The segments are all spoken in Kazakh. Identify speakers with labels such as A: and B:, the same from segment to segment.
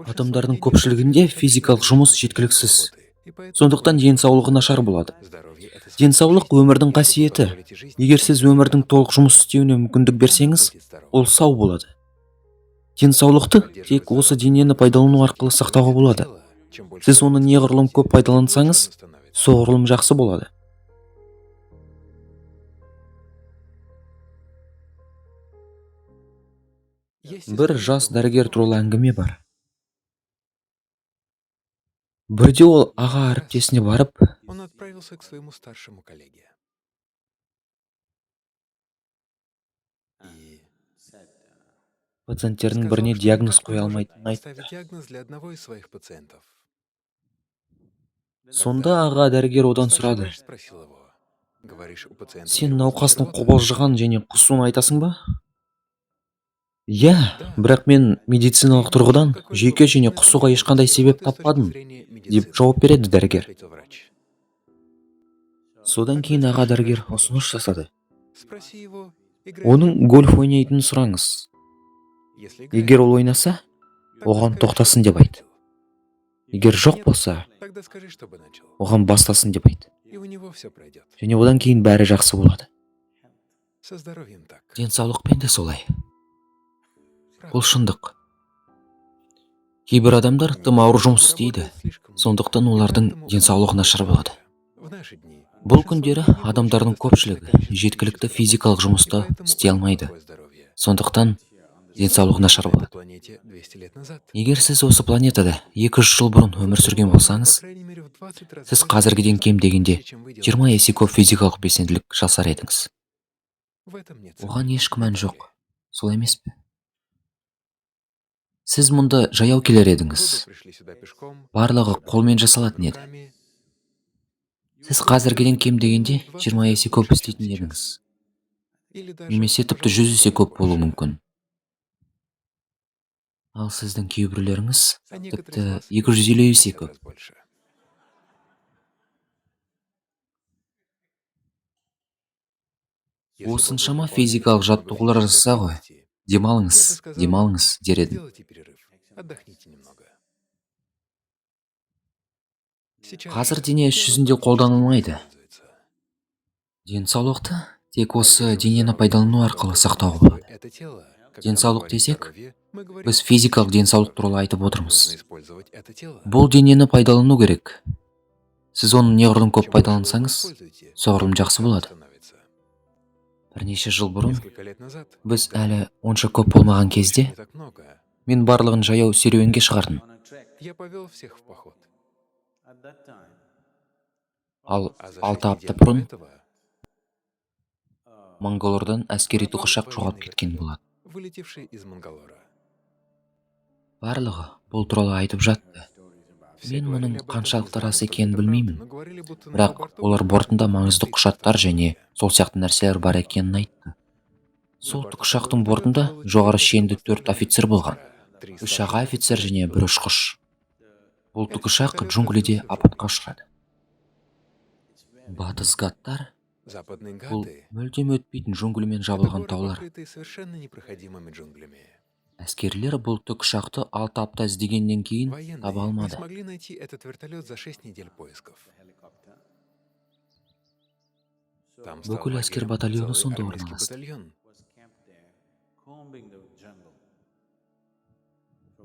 A: Адамдардың көпшілігінде физикалық жұмыс жеткіліксіз, сондықтан денсаулығы нашар болады. Денсаулық — өмірдің қасиеті. Егер сіз өмірдің толық жұмыс істеуіне мүмкіндік берсеңіз, ол сау болады. Денсаулықты тек осы денені пайдалану арқылы сақтауға болады. Сіз оны неғұрлым көп пайдалансаңыз, соғұрлым жақсы болады. Бір жас дәрігер туралы әңгіме бар. Бірде ол аға әріптесіне барып,
B: Он отправился к своему старшему коллеге. И
A: пациенттердің
B: сказал,
A: біріне
B: что
A: диагноз
B: никак не
A: қоя
B: может
A: алмайтынын айтты.
B: поставить диагноз для одного из своих пациентов.
A: Сонда аға дәрігер одан
B: Старший
A: сұрады:
B: врач спросил его: «Говоришь, у пациента
A: «Сен
B: нервозная
A: науқастың
B: рвота?»
A: қобалжыған және құсуын айтасың ба?» «Иә,
B: Да.
A: бірақ мен медициналық
B: Я не нашел
A: тұрғыдан
B: какой-либо
A: жүйке және
B: причины для
A: құсуға ешқандай
B: нервозной
A: себеп
B: рвоты с точки
A: таппадым»,
B: зрения
A: деп
B: медицины,
A: жауап береді дәрігер.
B: ответил врач.
A: Содан
B: Тогда
A: кейін аға
B: старший врач
A: дәрігер
B: предложил:
A: ұсыныс жасады.
B: «Спроси его, играет ли
A: Оның
B: он в
A: гольф
B: гольф.
A: ойнайтынын сұраңыз.
B: Если
A: Егер
B: играет,
A: ол ойнаса,
B: тогда
A: оған
B: скажи,
A: тоқтасын
B: чтобы
A: деп айт.
B: прекратил.
A: Егер жоқ
B: Нет,
A: болса,
B: тогда скажи, чтобы начал.
A: оған бастасын деп айт.
B: И у него все пройдет.
A: Және одан кейін бәрі жақсы болады.
B: Со здоровьем так.
A: Денсаулықпен де солай. Бұл
B: Правда.
A: шындық. Кейбір адамдар тым ауыр
B: Некоторые
A: жұмыс істейді,
B: работают слишком много,
A: сондықтан
B: и
A: олардың
B: поэтому у них
A: денсаулығы
B: плохое
A: нашар болады.
B: здоровье. В наши дни
A: Бұл
B: большинство
A: күндері
B: людей не получают
A: адамдардың
B: достаточное
A: көпшілігі
B: количество
A: жеткілікті
B: физической работы,
A: физикалық
B: и
A: жұмысты
B: поэтому у
A: істей
B: них
A: алмайды.
B: плохое здоровье.
A: Сондықтан денсаулығы
B: Если
A: нашар
B: бы на этой
A: болады.
B: планете 200 лет назад,
A: Егер сіз осы планетада 200 жыл бұрын өмір
B: вы
A: сүрген
B: проработали, по
A: болсаңыз,
B: крайней мере, в 20 раз
A: сіз
B: больше
A: қазіргіден кем дегенде
B: чем вы
A: 20
B: делаете
A: есе көп
B: сейчас.
A: физикалық белсенділік жасар едіңіз.
B: В этом нет
A: Оған
B: сомнений,
A: еш
B: не
A: күмән
B: так ли?
A: жоқ. Солай емес пе? Сіз мұнда жаяу келер
B: Вы бы
A: едіңіз.
B: пришли сюда пешком,
A: Барлығы
B: всё
A: қолмен
B: проделали
A: жасалатын еді.
B: руками.
A: Сіз
B: Вы
A: қазіргіден
B: проделали
A: кем
B: как
A: дегенде
B: минимум в 20
A: 20
B: раз
A: есе көп
B: больше, чем
A: істейтін
B: сейчас.
A: едіңіз.
B: Или даже,
A: Немесе тіпті
B: пожалуй,
A: 100 есе
B: вдвое
A: көп болуы
B: больше.
A: мүмкін. Ал сіздің кейбіреулеріңіз
B: А некоторые из
A: тіпті
B: вас и в
A: 250 есе
B: 250
A: көп.
B: раз больше. Если бы вы
A: Осыншама
B: выполняли
A: физикалық
B: так много
A: жаттығулар
B: физической
A: жасаса ғой.
B: активности, я бы
A: Демалыңыз,
B: сказал,
A: демалыңыз дер едім.
B: сделайте перерыв, отдохните немного. Сейчас
A: Қазір
B: же
A: дене іс
B: тело
A: жүзінде
B: практически не
A: қолданылмайды.
B: используется.
A: Денсаулықты тек осы
B: Поддерживать
A: денені
B: здоровье
A: пайдалану арқылы
B: только
A: сақтауға
B: используя
A: болады.
B: это тело. Когда мы
A: Денсаулық
B: говорим
A: десек,
B: здоровье, мы говорим
A: біз
B: о
A: физикалық
B: физическом
A: денсаулық
B: здоровье.
A: туралы айтып
B: Нужно
A: отырмыз.
B: использовать это тело.
A: Бұл денені пайдалану керек. Сіз оны неғұрлым көп
B: Чем больше вы его
A: пайдалансаңыз,
B: используете,
A: соғұрлым
B: тем
A: жақсы
B: лучше оно
A: болады.
B: становится.
A: Бірнеше жыл бұрын
B: Несколько лет назад,
A: біз
B: когда
A: әлі онша көп болмаған
B: было еще
A: кезде,
B: не так много,
A: мен барлығын жаяу серуенге шығардым.
B: я повел всех в поход.
A: Ал
B: А за
A: 6
B: 6
A: апта
B: недель до
A: бұрын
B: этого
A: Монголордан әскери
B: пропал
A: тікұшақ жоғалып
B: военный
A: кеткен
B: вертолет,
A: болатын.
B: вылетевший из Мангалора.
A: Барлығы бұл туралы айтып жатты.
B: Все
A: Мен
B: говорили
A: мұның
B: об этом, не
A: қаншалықты
B: знаю,
A: рас
B: насколько
A: екенін
B: это правда,
A: білмеймін.
B: но говорили, будто на его
A: Бірақ
B: борту
A: олар
B: были
A: бортында
B: документы
A: маңызды
B: и
A: құжаттар және
B: фотографии.
A: сол сияқты нәрселер бар екенін айтты.
B: На
A: Сол
B: борту этого
A: тікұшақтың
B: вертолета
A: бортында
B: было
A: жоғары
B: 4
A: шенді 4
B: высокопоставленных
A: офицер болған.
B: офицера, 3
A: Үш
B: старших
A: аға офицер
B: офицера и
A: және бір
B: пилот.
A: ұшқыш. Бұл
B: Этот
A: тікұшақ
B: вертолет
A: джунглиде
B: разбился в
A: апатқа
B: джунглях.
A: ұшырады. Батыс Гаттар
B: Западные
A: бұл
B: Гаты
A: мүлдем өтпейтін джунглимен
B: — это
A: жабылған
B: горы,
A: таулар.
B: покрытые совершенно непроходимыми джунглями.
A: Әскерилер бұл тікұшақты 6 апта іздегеннен кейін таба
B: Военные не
A: алмады.
B: смогли найти этот вертолет за 6 недель поисков. Там стал
A: Бүкіл әскер
B: лагерем
A: батальоны
B: целый
A: сонда
B: армейский
A: орналасты.
B: батальон. Военные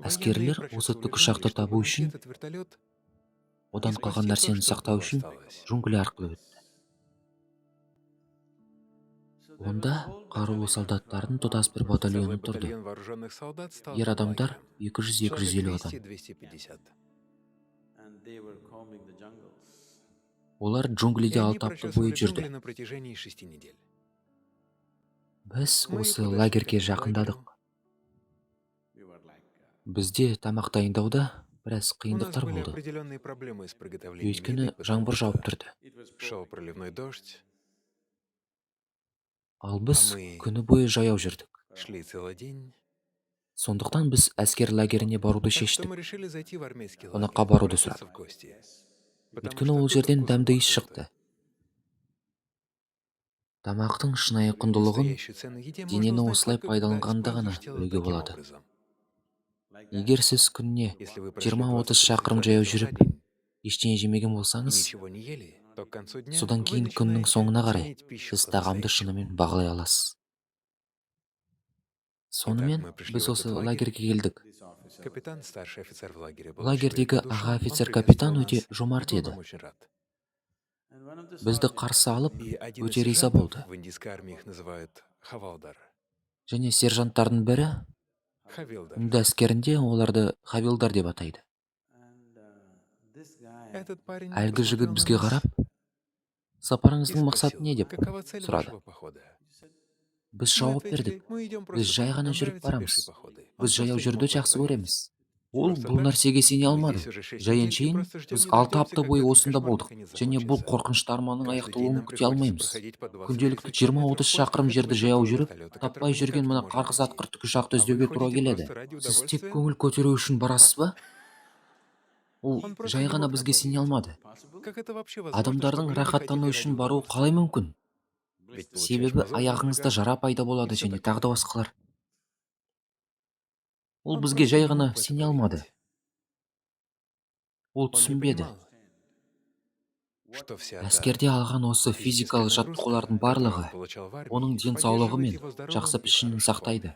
A: Әскерилер осы
B: прочесывали
A: тікұшақты
B: джунгли, чтобы
A: табу
B: найти
A: үшін,
B: этот вертолет
A: одан
B: и
A: қалған
B: спасти то,
A: нәрсені
B: что от
A: сақтау
B: него
A: үшін
B: осталось.
A: джунгли арқылы өтті. Онда қарулы солдаттардың тұтас бір
B: Целый
A: батальоны тұрды.
B: батальон вооруженных солдат стал
A: Ер
B: там
A: адамдар
B: лагерем. Человек
A: 200-250 адам.
B: 200-250.
A: Олар
B: И
A: джунглиде
B: они
A: 6 апта бойы
B: прочесывали
A: жүрді.
B: джунгли на протяжении 6 недель.
A: Біз
B: Мы
A: осы
B: подошли к
A: лагерьге
B: этому лагерю.
A: жақындадық. Бізде тамақ дайындауда біраз
B: У нас
A: қиындықтар
B: были
A: болды.
B: определенные проблемы с приготовлением еды,
A: Өйткені
B: потому
A: жаңбыр
B: что
A: жауып тұрды.
B: шел проливной дождь,
A: Ал
B: а
A: біз
B: мы
A: күні бойы жаяу жүрдік.
B: шли целый день.
A: Сондықтан біз әскер лагеріне баруды
B: Так что
A: шештік.
B: мы решили зайти в армейский
A: Қонаққа
B: лагерь,
A: баруды
B: попроситься
A: сұрадық.
B: в гости, потому
A: Өйткені
B: что
A: ол
B: оттуда
A: жерден
B: вкусно
A: дәмді иіс
B: пахло
A: шықты. Тамақтың шынайы құндылығын
B: Настоящую цену еде можно
A: денені
B: узнать
A: осылай
B: только когда
A: пайдаланғанда ғана
B: используешь тело
A: білуге
B: таким
A: болады.
B: образом.
A: Егер сіз күніне 20-30 шақырым жаяу жүріп, ештеңе жемеген болсаңыз, содан кейін күннің соңына қарай сіз тағамды шынымен бағалай аласыз. Сонымен біз осы лагерьге келдік. Лагерьдегі аға офицер капитан өте жомарт еді. Бізді қарсы алып, өте риза болды. Және сержанттардың бірі, үнді әскерінде оларды хавилдар деп атайды. Әлгі жігіт бізге қарап, сапарыңыздың мақсаты не деп сұрады. Біз жауап бердік, біз жай ғана жүріп барамыз. Біз жаяу жүруді жақсы көреміз. Ол бұл нәрсеге сене алмады. Жай әншейін біз 6 апта бойы осында болдық және бұл қорқынышты арманның аяқталуын күте алмаймыз. Күнделікті 20-30 шақырым жерді жаяу жүріп, таппай жүрген мына қарғыс атқыр тікұшақты іздеуге тура келеді. Сіз тек көңіл көтеру үшін барасыз ба? Ол жай ғана бізге сене алмады. Адамдардың рахаттану үшін баруы қалай мүмкін? Себебі аяғыңызда жара пайда болады және тағы да басқалар. Ол бізге жай ғана сене алмады. Ол түсінбеді. Әскерде алған осы физикалық жаттығулардың барлығы оның денсаулығы мен жақсы пішінін сақтайды.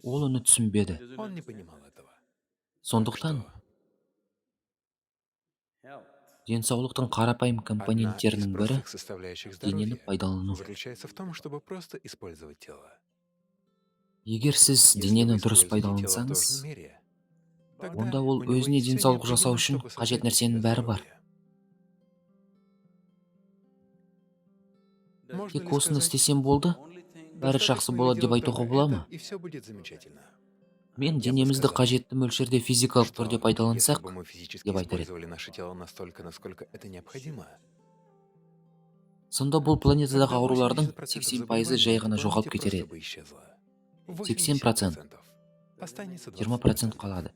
A: Ол оны түсінбеді. Сондықтан денсаулықтың қарапайым компоненттерінің бірі денені пайдалану. Егер сіз денені дұрыс пайдалансаңыз, онда ол өзіне денсаулық жасау үшін қажет нәрсенің бәрі бар. Тек осыны істесем болды, бәрі жақсы болады деп айтуға бола ма? Мен денемізді қажетті мөлшерде физикалық түрде пайдалансақ, деп айтар едім. Сонда бұл планетадағы аурулардың 80% жай ғана жоғалып кетер еді. 80%, 20% қалады.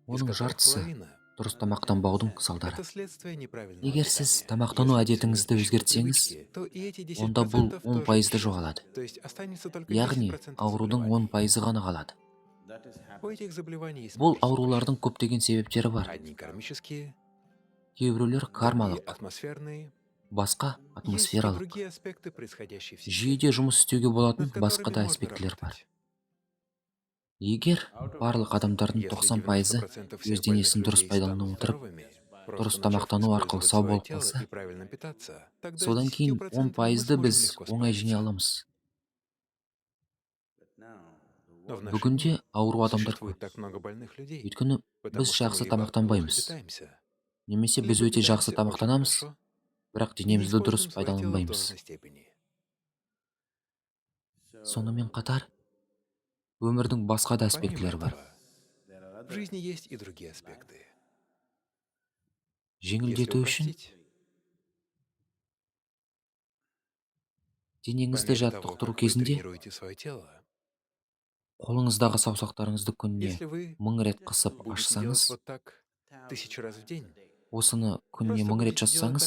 A: Оның жартысы дұрыс тамақтанбаудың салдары. Егер сіз тамақтану әдетіңізді өзгертсеңіз, онда бұл 10% жоғалады. Яғни аурудың 10% ғана қалады. Бұл аурулардың көптеген себептері бар. Кейбіреулер кармалық, басқа атмосфералық. Жүйеде жұмыс істеуге болатын басқа да аспектілер бар. Егер барлық адамдардың 90% өз денесін дұрыс пайдалана отырып, дұрыс тамақтану арқылы сау болып қалса, содан кейін 10%-ды біз оңай жеңе аламыз. Бүгінде ауру адамдар көп. Өйткені біз жақсы тамақтанбаймыз. Немесе біз өте жақсы тамақтанамыз, бірақ денемізді дұрыс пайдаланбаймыз. Сонымен қатар, өмірдің басқа да аспектілері бар. Жеңілдету үшін денеңізді жаттықтыру кезінде қолыңыздағы саусақтарыңызды күніне 1000 рет қысып ашсаңыз, осыны күніне 1000 рет жасасаңыз,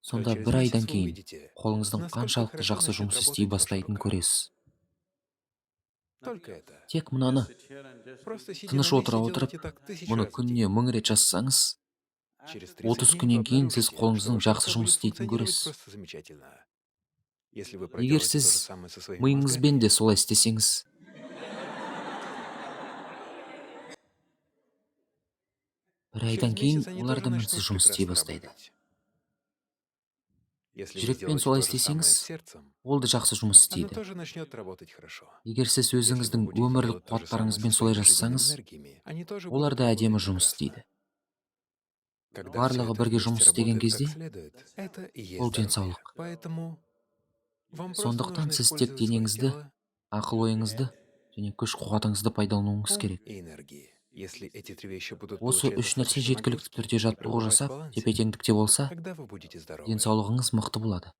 A: сонда бір айдан кейін қолыңыздың қаншалықты жақсы жұмыс істей бастайтынын көресіз. Тек мынаны тыныш отыра отырып, мұны күніне 1000 рет жасасаңыз, 30 күннен кейін сіз қолыңыздың жақсы жұмыс істейтінін көресіз. Егер сіз миыңызбен де солай істесеңіз, бір айдан кейін олар да мінсіз жұмыс істей бастайды. Жүрекпен солай істесеңіз, ол да жақсы жұмыс істейді. Егер сіз өзіңіздің өмірлік қуаттарыңызбен солай жасасаңыз, олар да әдемі жұмыс істейді. Барлығы бірге жұмыс істеген кезде, ол денсаулық. Сондықтан сіз тек денеңізді, ақыл-ойыңызды және күш-қуатыңызды пайдалануыңыз керек. Осы үш нәрсе жеткілікті түрде жаттығу жасап, тепе-теңдікте болса, денсаулығыңыз мықты болады.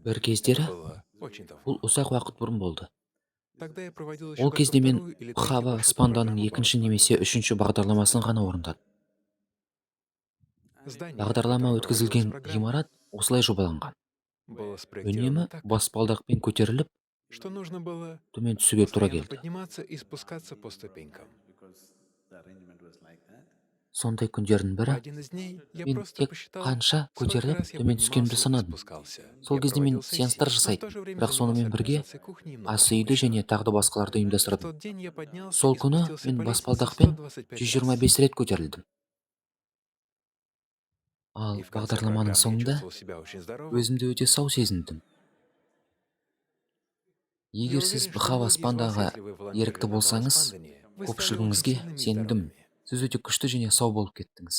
A: Бір кездері, бұл ұзақ уақыт бұрын болды. Ол кезде мен Бхава Спанданың екінші немесе үшінші бағдарламасын ғана орындадым. Бағдарлама өткізілген ғимарат осылай жобаланған. Үнемі баспалдақпен көтеріліп,
B: Что нужно было
A: Төмен түсуге тура
B: постоянно
A: келді.
B: Подниматься и спускаться по ступенькам.
A: Сондай күндердің бірі
B: Один из дней я
A: мен
B: просто
A: тек
B: посчитал,
A: қанша
B: сколько
A: көтеріліп,
B: раз я
A: төмен түскенімді
B: поднимался и
A: санадым.
B: спускался.
A: Сол
B: Я
A: кезде мен
B: проводил сессии,
A: сеанстар
B: но в то
A: жасайтын,
B: же время
A: бірақ сонымен
B: занимался
A: бірге
B: организацией кухни и много
A: ас
B: чего
A: үйді
B: еще.
A: Және тағы да басқаларды
B: В
A: ұйымдастырдым.
B: Тот день я поднялся
A: Сол
B: и
A: күні
B: спустился
A: мен
B: по лестнице
A: баспалдақпен
B: 125 раз.
A: 125 рет көтерілдім. Ал
B: И в конце
A: бағдарламаның
B: программы я
A: соңында
B: чувствовал себя очень здоровым.
A: Өзімді өте сау сезіндім.
B: Я
A: Егер
B: уверен,
A: сіз
B: что многие из вас,
A: Бхаваспандаға
B: если вы волонтерили
A: ерікті
B: на
A: болсаңыз,
B: Бхаваспандане, вы стали очень
A: көпшілігіңізге
B: сильными и
A: сендім.
B: Здоровыми.
A: Сіз өте күшті және сау болып кеттіңіз.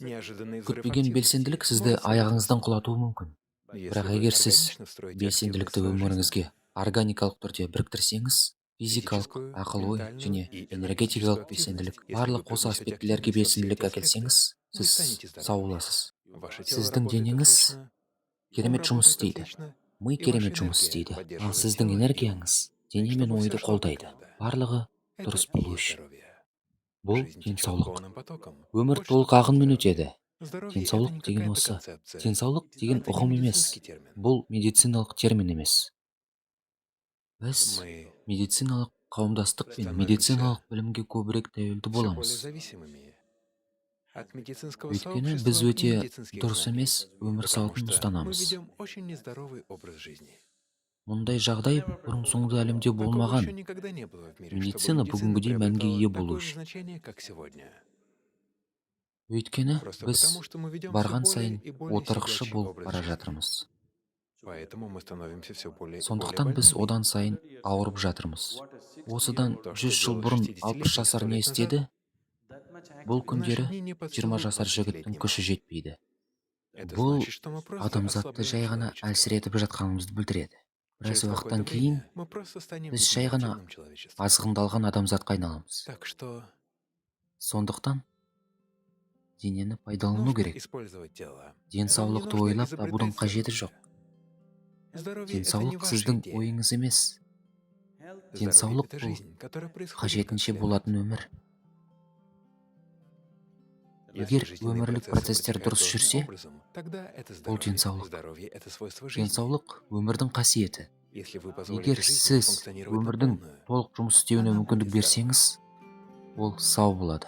B: Неожиданный взрыв
A: Күтпеген
B: активности
A: белсенділік сізді
B: может сорвать вас.
A: Аяғыңыздан құлатуы мүмкін.
B: Если
A: Бірақ
B: вы
A: егер сіз
B: органично встроите активность в
A: белсенділікті
B: свою жизнь,
A: өміріңізге органикалық түрде біріктірсеңіз, физикалық,
B: физическую,
A: ақыл-ой
B: ментальную
A: және
B: и энергетическую
A: энергетикалық
B: активность,
A: белсенділік,
B: если вы
A: барлық осы
B: привнесете
A: аспектілерге
B: активность во все
A: белсенділік
B: эти аспекты,
A: әкелсеңіз,
B: вы
A: сіз
B: станете
A: сау
B: здоровыми.
A: Боласыз.
B: Ваше тело
A: Сіздің
B: работает
A: денеңіз
B: отлично, ум
A: керемет жұмыс
B: работает
A: істейді,
B: отлично,
A: ми
B: и ваша
A: керемет жұмыс
B: энергия
A: істейді, ал
B: поддерживает
A: сіздің
B: тело и ум.
A: Энергияңыз дене мен
B: Чтобы всё
A: ойды
B: шло как
A: қолдайды.
B: надо.
A: Барлығы
B: Это
A: дұрыс
B: и
A: болу
B: есть
A: үшін.
B: здоровье.
A: Бұл
B: Жизнь течет
A: денсаулық.
B: Полным потоком.
A: Өмір
B: Вот что
A: толық
B: такое
A: ағынмен
B: здоровье.
A: өтеді.
B: Здоровье — это
A: Денсаулық
B: не
A: деген
B: какая-то
A: осы.
B: Концепция.
A: Денсаулық деген
B: Это не
A: ұғым емес.
B: Медицинский термин.
A: Бұл медициналық термин емес. Біз
B: Мы
A: медициналық қауымдастық пен
B: становимся
A: медициналық білімге көбірек тәуелді
B: все более
A: боламыз.
B: Зависимыми от медицинского
A: Өйткені біз
B: сообщества и
A: өте
B: медицинских
A: дұрыс
B: знаний,
A: емес өмір
B: потому
A: салтын
B: что мы
A: ұстанамыз.
B: Ведем очень нездоровый образ жизни.
A: Мұндай жағдай бұрын-соңды әлемде
B: Такого
A: болмаған.
B: Еще никогда не было в мире, чтобы
A: Медицина
B: медицина
A: бүгінгідей мәнге
B: приобретала
A: ие болу
B: такое же
A: үшін.
B: Значение, как сегодня.
A: Өйткені
B: Просто
A: біз
B: потому, что мы ведем все
A: барған
B: более
A: сайын
B: и более
A: отырықшы
B: сидячий
A: болып
B: образ
A: бара
B: жизни.
A: Жатырмыз.
B: Поэтому мы становимся все более и более
A: Сондықтан біз
B: больными.
A: Одан сайын ауырып жатырмыз. Осыдан
B: То, что
A: 100 жыл
B: делал
A: бұрын
B: 60-летний
A: 60 жасар
B: 100
A: не
B: лет назад,
A: істеді, бұл
B: в наши
A: күндері
B: дни не под
A: 20
B: силу
A: жасар жігіттің
B: 20-летнему.
A: Күші жетпейді.
B: Это
A: Бұл
B: значит, что мы просто
A: адамзатты
B: ослабляем
A: жай ғана
B: человечество.
A: Әлсіретіп жатқанымызды білдіреді. Біраз
B: Через
A: уақыттан
B: какое-то
A: кейін
B: время мы просто станем
A: біз жай ғана
B: дегенеративным человечеством.
A: Азғындалған адамзатқа айналамыз.
B: Так что
A: Сондықтан денені пайдалану
B: нужно
A: керек.
B: Использовать тело. Нам не
A: Денсаулықты
B: нужно
A: ойлап табудың
B: изобретать
A: қажеті
B: здоровье.
A: жоқ.
B: Здоровье — это не
A: Денсаулық
B: ваша
A: сіздің
B: идея.
A: Ойыңыз емес.
B: Здоровье —
A: Денсаулық
B: это
A: бұл
B: жизнь, которая происходит как
A: қажетінше
B: следует.
A: Болатын өмір.
B: Если
A: Егер
B: жизненные
A: өмірлік
B: процессы
A: процестер
B: протекают
A: дұрыс
B: должным
A: жүрсе,
B: образом, тогда это
A: бұл
B: здоровье.
A: денсаулық.
B: Здоровье — это свойство жизни.
A: Денсаулық өмірдің қасиеті.
B: Если вы позволите
A: Егер
B: жизни
A: сіз
B: функционировать на
A: өмірдің
B: полную,
A: толық жұмыс істеуіне
B: она
A: мүмкіндік
B: будет здорова.
A: Берсеңіз, ол сау болады.